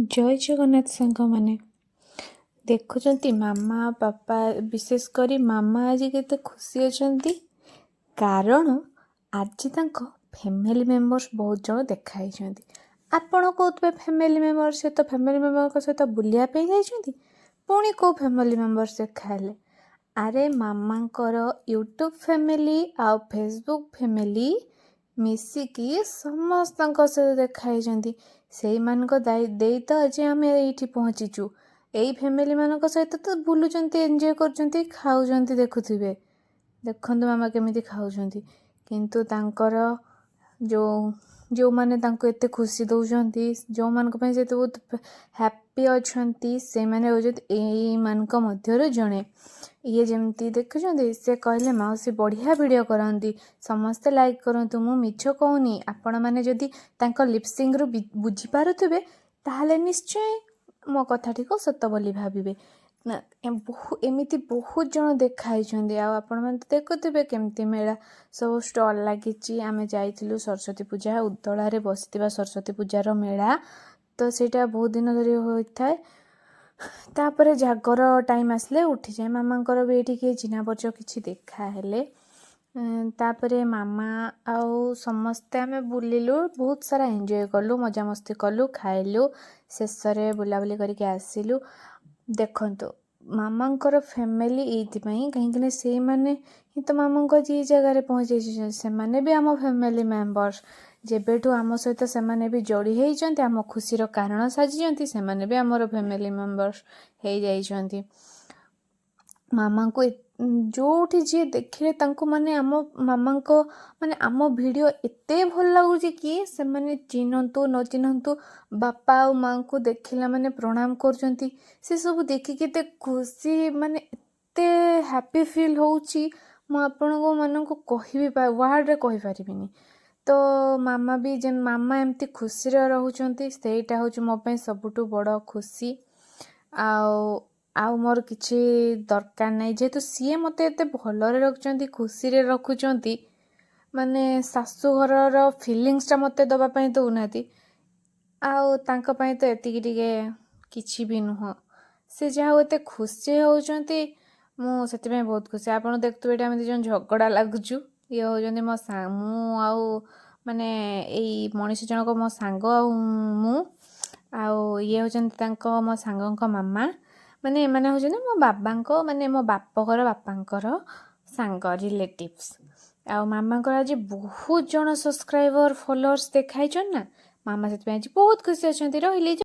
ଜୟ ଜଗନ୍ନାଥ ସାଙ୍ଗମାନେ। ଦେଖୁଛନ୍ତି ମାମା ବାପା, ବିଶେଷ କରି ମାମା ଆଜି କେତେ ଖୁସି ଅଛନ୍ତି, କାରଣ ଆଜି ତାଙ୍କ ଫ୍ୟାମିଲି ମେମ୍ବର୍ସ ବହୁତ ଜଣ ଦେଖା ହେଇଛନ୍ତି। ଆପଣ କହୁଥିବେ ଫ୍ୟାମିଲି ମେମ୍ବର ସହିତ, ଫ୍ୟାମିଲି ମେମ୍ବରଙ୍କ ସହିତ ବୁଲିବା ପାଇଁ ଯାଇଛନ୍ତି, ପୁଣି କେଉଁ ଫ୍ୟାମିଲି ମେମ୍ବର୍ସ ଦେଖା ହେଲେ? ଆରେ, ମାମାଙ୍କର ୟୁଟ୍ୟୁବ୍ ଫ୍ୟାମିଲି ଆଉ ଫେସବୁକ୍ ଫ୍ୟାମିଲି ମିଶିକି ସମସ୍ତଙ୍କ ସହିତ ଦେଖା ହେଇଛନ୍ତି। ସେଇମାନଙ୍କ ଦେଇ ତ ଆଜି ଆମେ ଏଇଠି ପହଞ୍ଚିଛୁ। ଏଇ ଫ୍ୟାମିଲିମାନଙ୍କ ସହିତ ତ ବୁଲୁଛନ୍ତି, ଏନ୍ଜୟ କରୁଛନ୍ତି, ଖାଉଛନ୍ତି। ଦେଖୁଥିବେ, ଦେଖନ୍ତୁ ମାମା କେମିତି ଖାଉଛନ୍ତି। କିନ୍ତୁ ତାଙ୍କର ଯେଉଁମାନେ ତାଙ୍କୁ ଏତେ ଖୁସି ଦେଉଛନ୍ତି, ଯେଉଁମାନଙ୍କ ପାଇଁ ସେ ଏତେ ବହୁତ ହ୍ୟାପି ଅଛନ୍ତି, ସେମାନେ ହେଉଛନ୍ତି ଏଇମାନଙ୍କ ମଧ୍ୟରୁ ଜଣେ। ଇଏ ଯେମିତି ଦେଖୁଛନ୍ତି, ସେ କହିଲେ, "ମାଉସୀ ବଢ଼ିଆ ଭିଡ଼ିଓ କରନ୍ତି, ସମସ୍ତେ ଲାଇକ୍ କରନ୍ତୁ।" ମୁଁ ମିଛ କହୁନି। ଆପଣମାନେ ଯଦି ତାଙ୍କ ଲିପସିଙ୍ଗରୁ ବୁଝିପାରୁଥିବେ, ତାହେଲେ ନିଶ୍ଚୟ ମୋ କଥାଟିକୁ ସତ ବୋଲି ଭାବିବେ ନା। ବହୁ ଏମିତି ବହୁତ ଜଣ ଦେଖା ହେଇଛନ୍ତି। ଆଉ ଆପଣମାନେ ତ ଦେଖୁଥିବେ କେମିତି ମେଳା ସବୁ ଷ୍ଟଲ୍ ଲାଗିଛି। ଆମେ ଯାଇଥିଲୁ ସରସ୍ୱତୀ ପୂଜା, ଉଦଳାରେ ବସିଥିବା ସରସ୍ୱତୀ ପୂଜାର ମେଳା। ତ ସେଇଟା ବହୁତ ଦିନ ଧରି ହୋଇଥାଏ। ତାପରେ ଜାଗର ଟାଇମ୍ ଆସିଲେ ଉଠିଯାଏ। ମାମାଙ୍କର ବି ଏଇଠି କିଏ ଚିହ୍ନା ପରିଚୟ କିଛି ଦେଖା ହେଲେ। ତାପରେ ମାମା ଆଉ ସମସ୍ତେ ଆମେ ବୁଲିଲୁ, ବହୁତ ସାରା ଏନ୍ଜୟ କଲୁ, ମଜାମସ୍ତି କଲୁ, ଖାଇଲୁ, ଶେଷରେ ବୁଲାବୁଲି କରିକି ଆସିଲୁ। ଦେଖନ୍ତୁ, ମାମାଙ୍କର ଫ୍ୟାମିଲି ଏଇଥିପାଇଁ, କାହିଁକିନା ସେଇମାନେ ହିଁ ତ ମାମାଙ୍କୁ ଆଜି ଏଇ ଜାଗାରେ ପହଞ୍ଚେଇଛନ୍ତି। ସେମାନେ ବି ଆମ ଫ୍ୟାମିଲି ମେମ୍ବର୍ସ। ଯେବେଠୁ ଆମ ସହିତ ସେମାନେ ବି ଯୋଡ଼ି ହେଇଛନ୍ତି, ଆମ ଖୁସିର କାରଣ ସାଜିଛନ୍ତି, ସେମାନେ ବି ଆମର ଫ୍ୟାମିଲି ମେମ୍ବର୍ସ ହେଇଯାଇଛନ୍ତି। ମାମାଙ୍କୁ ଯେଉଁଠି ଯିଏ ଦେଖିଲେ ତାଙ୍କୁ ମାନେ ଆମ ମାମାଙ୍କ, ମାନେ ଆମ ଭିଡ଼ିଓ ଏତେ ଭଲ ଲାଗୁଛି କି ସେମାନେ ଚିହ୍ନନ୍ତୁ ନ ଚିହ୍ନନ୍ତୁ, ବାପା ଆଉ ମାଆଙ୍କୁ ଦେଖିଲା ମାନେ ପ୍ରଣାମ କରୁଛନ୍ତି। ସେସବୁ ଦେଖିକି ଏତେ ଖୁସି, ମାନେ ଏତେ ହ୍ୟାପି ଫିଲ୍ ହେଉଛି, ମୁଁ ଆପଣଙ୍କ ମାନଙ୍କୁ କହିବି ୱାର୍ଡ଼ରେ କହିପାରିବିନି। ତ ମାମା ବି ଯେ, ମାମା ଏମିତି ଖୁସିରେ ରହୁଛନ୍ତି, ସେଇଟା ହେଉଛି ମୋ ପାଇଁ ସବୁଠୁ ବଡ଼ ଖୁସି। ଆଉ ମୋର କିଛି ଦରକାର ନାହିଁ। ଯେହେତୁ ସିଏ ମୋତେ ଏତେ ଭଲରେ ରଖୁଛନ୍ତି, ଖୁସିରେ ରଖୁଛନ୍ତି, ମାନେ ଶାଶୁଘରର ଫିଲିଙ୍ଗସଟା ମୋତେ ଦେବା ପାଇଁ ଦେଉନାହାନ୍ତି, ଆଉ ତାଙ୍କ ପାଇଁ ତ ଏତିକି ଟିକେ କିଛି ବି ନୁହଁ। ସେ ଯାହା ହଉ ଏତେ ଖୁସି ହେଉଛନ୍ତି, ମୁଁ ସେଥିପାଇଁ ବହୁତ ଖୁସି। ଆପଣ ଦେଖୁଥିବେ, ଏଇଟା ଆମେ ଦୁଇ ଜଣ ଝଗଡ଼ା ଲାଗୁଛୁ। ଇଏ ହେଉଛନ୍ତି ମୋ, ମୁଁ ଆଉ ମାନେ ଏଇ ମଣିଷ ଜଣକ ମୋ ସାଙ୍ଗ ଆଉ ମୁଁ, ଆଉ ଇଏ ହେଉଛନ୍ତି ତାଙ୍କ, ମୋ ସାଙ୍ଗଙ୍କ ମାମା। ମାନେ ଏମାନେ ହେଉଛନ୍ତି ମୋ ବାବାଙ୍କ, ମାନେ ମୋ ବାପଘର ବାପାଙ୍କର ସାଙ୍ଗ, ରିଲେଟିଭ୍ସ। ଆଉ ମାମାଙ୍କର ଆଜି ବହୁତ ଜଣ ସବସ୍କ୍ରାଇବର, ଫଲୋଅର୍ସ ଦେଖାଇଛନ୍ତି ନା, ମାମା ସେଥିପାଇଁ ଆଜି ବହୁତ ଖୁସି ଅଛନ୍ତି। ରହିଲି।